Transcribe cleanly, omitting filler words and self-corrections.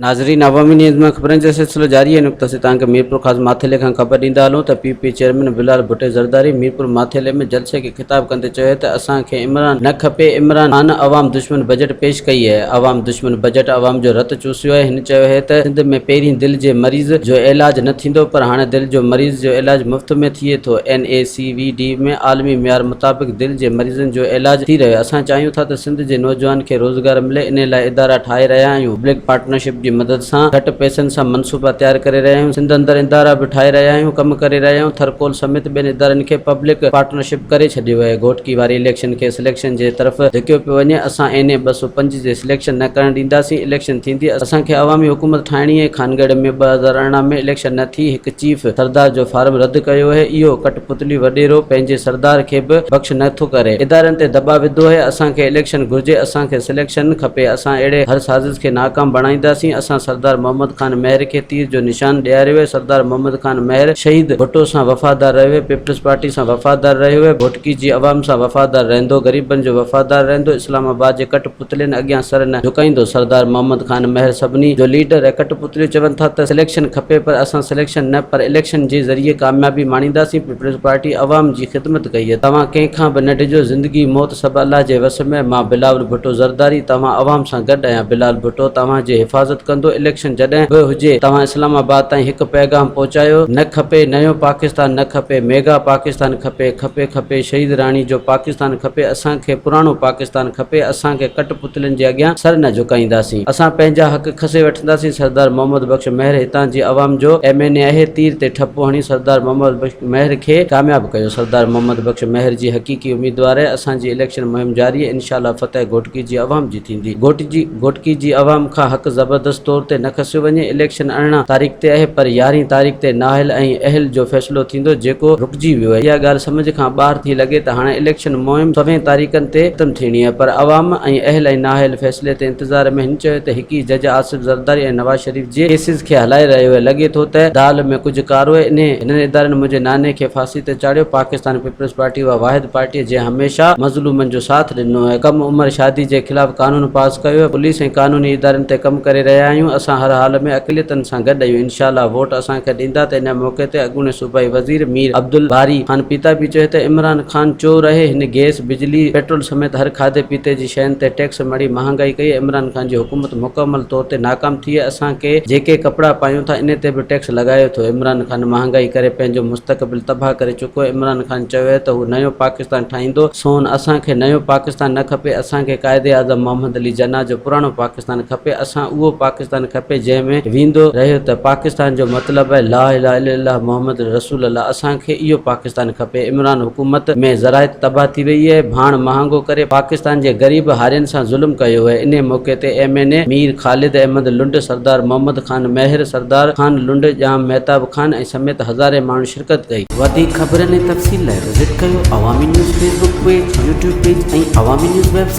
ناظرين عوامي نيوز مان خبرن جو سلسلو جاري آهي نقطه سي توهان کي ميرپورخاص ماٿيلي کان خبر ڏيندا هلون ته P P chairman Bilal Bhutto Zardari Mirpur Mathelo ۾ جلسي کي خطاب ڪندي چيو ته اسان کي عمران نه کپي عمران خان عوام دشمن بجيٽ پيش ڪئي آهي عوام دشمن بجيٽ عوام جو رت چوسيو آهي هن چيو آهي ته سنڌ ۾ پهرين دل جي مريض جو علاج نه ٿيندو پر هاڻي دل جو مريض جو علاج مفت ۾ ٿئي ٿو اين اي سي وي ڊي ۾ عالمي معيار مطابق دل جي مريضن جو علاج ٿي رهيو آهي، اسان چاهيون ٿا ته سنڌ جي نوجوانن کي روزگار ملي انهي لاء ادارا ٺاهي رهيا آهيون، پبلڪ پارٽنرشپ جي مدد سان گهٽ پئسن سان منصوبا تيار ڪري رهيا آهيون، سنڌ اندر ادارا به ٺاهي رهيا آهيون، ڪم ڪري رهيا آهيون، ٿرڪول سميت ٻين ادارن کي پبلڪ پارٽنرشپ ڪري ڇڏيو آهي، گهوٽڪي واري اليڪشن کي سليڪشن جي طرف ڌڪيو پيو وڃي، اسان اين اي 205 جي سليڪشن نه ڪرڻ ڏينداسين، اليڪشن ٿيندي، اسان کي عوامي حڪومت ٺاهڻي آهي، خانڳڙهه ۾ 2018 ۾ اليڪشن نه ٿي، هڪ چيف سردار جو فارم رد ڪيو اهي، اهو ڪٺ پتلي وڏيرو پنهنجي سردار کي به بخش نه ٿو ڪري، ادارن تي دٻا وڌو اهي، اسان کي اليڪشن گهرجي، اسان کي سليڪشن کپي، اسان اهڙي هر سازش کي ناڪام بڻائينداسين، اسان سردار محمد خان مهر کي تير جو نشان ڏياريو اهي، سردار محمد خان مهر شهيد ڀٽو سان وفادار رهيو اهي، پيپلز پارٽي سان وفادار رهيو اهي، گهوٽڪي جي عوام سان وفادار رهندو، غريبن جو وفادار رهندو، اسلام آباد جي ڪٺ پتلين اڳيان سر نه جهڪائيندو، سردار محمد خان مهر سڀني جو ليڊر ۽ ڪٺ پتليون چون ٿا ته سليڪشن کپي پر اسان سليڪشن نه پر اليڪشن جي ذريعي ڪاميابي ماڻينداسين، پيپلز پارٽي عوام جي خدمت ڪئي آهي، توهان ڪنهن کان به نه ڊڄو، زندگي موت سڀ الله جي وس ۾ مان بلاول ڀٽو زرداري توهان عوام سان گڏ آهيان، بلال ڀٽو توهان جي حفاظت ڪندو، اليڪشن جڏهن به هجي توهان اسلام آباد تائين هڪ پيغام پهچايو، نه کپي نيو پاڪستان نه کپي ميگا پاڪستان کپي، کپي کپي شهيد راڻي جو پاڪستان کپي، اسان کي پراڻو پاڪستان کپي، اسان کي ڪٽ پتلين جي اڳيان سر نه جهڪائينداسين. اسان پنهنجا حق کسي وٺنداسين. سردار محمد بخش مهر هتان جي عوام جو ايم اين اي آهي. تير تي ٺپو هڻي سردار محمد بخش مهر کي ڪامياب ڪيو. سردار محمد بخش مهر جي حقيقي اميدوار آهي. اسان جي اليڪشن مهم جاري آهي. انشاء الله فتح گهوٽڪي جي عوام جي ٿيندي. گهوٽڪي جي عوام کان حق زبردست طور تي نه کسيو وڃي. اليڪشن 18 تاريخ تي آهي پر يارهين تاريخ تي نااهل ۽ اهل جو فيصلو ٿيندو جيڪو رڪجي ويو آهي. اها ڳالهه سمجهه کان ٻاهر ٿي لڳي ته هاڻي اليڪشن مهم سوين تاريخن تي ختم ٿيڻي آهي پر عوام ۽ اهل ۽ نااهل فيصلي تي انتظار ۾ هن چيو ته هڪ ئي جج آصف زرداري ۽ نواز شريف جي ڪيسز کي هلائي رهيو آهي لڳي ٿو ته دال ۾ ڪجهه ڪارو آهي انهي هنن ادارن منهنجي ناني کي ڦاسي تي چاڙهيو پاڪستان پيپلز پارٽي اها واحد پارٽي آهي جنهن هميشه مظلومن جو ساٿ ڏنو آهي ڪم عمر شادي جي خلاف قانون پاس ڪيو آهي پوليس ۽ قانوني ادارن تي ڪم ڪري رهيا آهيون اسان هر حال ۾ اقليتن سان گڏ آهيون انشاء الله ووٽ اسان کي ڏيندا ته ان موقعي تي اڳوڻي صوبائي وزير مير عبدالباري خان پيتابي چيو ته عمران خان چور آهي، هن گئس، بجلي، پيٽرول سميت هر کاڌي پيتي جي شين تي ٽيڪس مڙهي مهانگائي ڪئي، عمران خان جي حڪومت مڪمل طور تي ناڪام ٿي آهي، اسان کي جيڪي ڪپڙا پايون ٿا انهي تي به ٽيڪس لڳايو ٿو، عمران خان مهانگائي ڪري پنهنجو مستقبل تباهه ڪري چڪو آهي، عمران خان چيو آهي ته هو نيو پاڪستان ٺاهيندو، سون اسان کي نيو پاڪستان نه کپي، اسان کي قائداعظم محمد علي جناح جو پراڻو پاڪستان کپي، اسان اهو پاڪستان کپي جنهن ۾ ويندو رهيو ته پاڪستان جو مطلب آهي لا اله الا الله محمد رسول الله اسان کي اهو پاڪستان کپي، عمران حڪومت ۾ زراعت تباهه ٿي وئي آهي، ڀاڻ مهانگو ڪري پاڪستان جي غريب هارين سان ظلم ڪيو آهي، انهي موقعي تي M N A Mir Khalid Ahmed Lund, Sardar Muhammad Khan Mehar, Sardar Khan Lund, Jam Mehtab Khan ۽ سميت هزارين ماڻهن شرڪت ڪئي. وڌيڪ خبرن ۽ تفصيل لاء وزٽ ڪيو Awami news Facebook page, YouTube page ۽ Awami news website.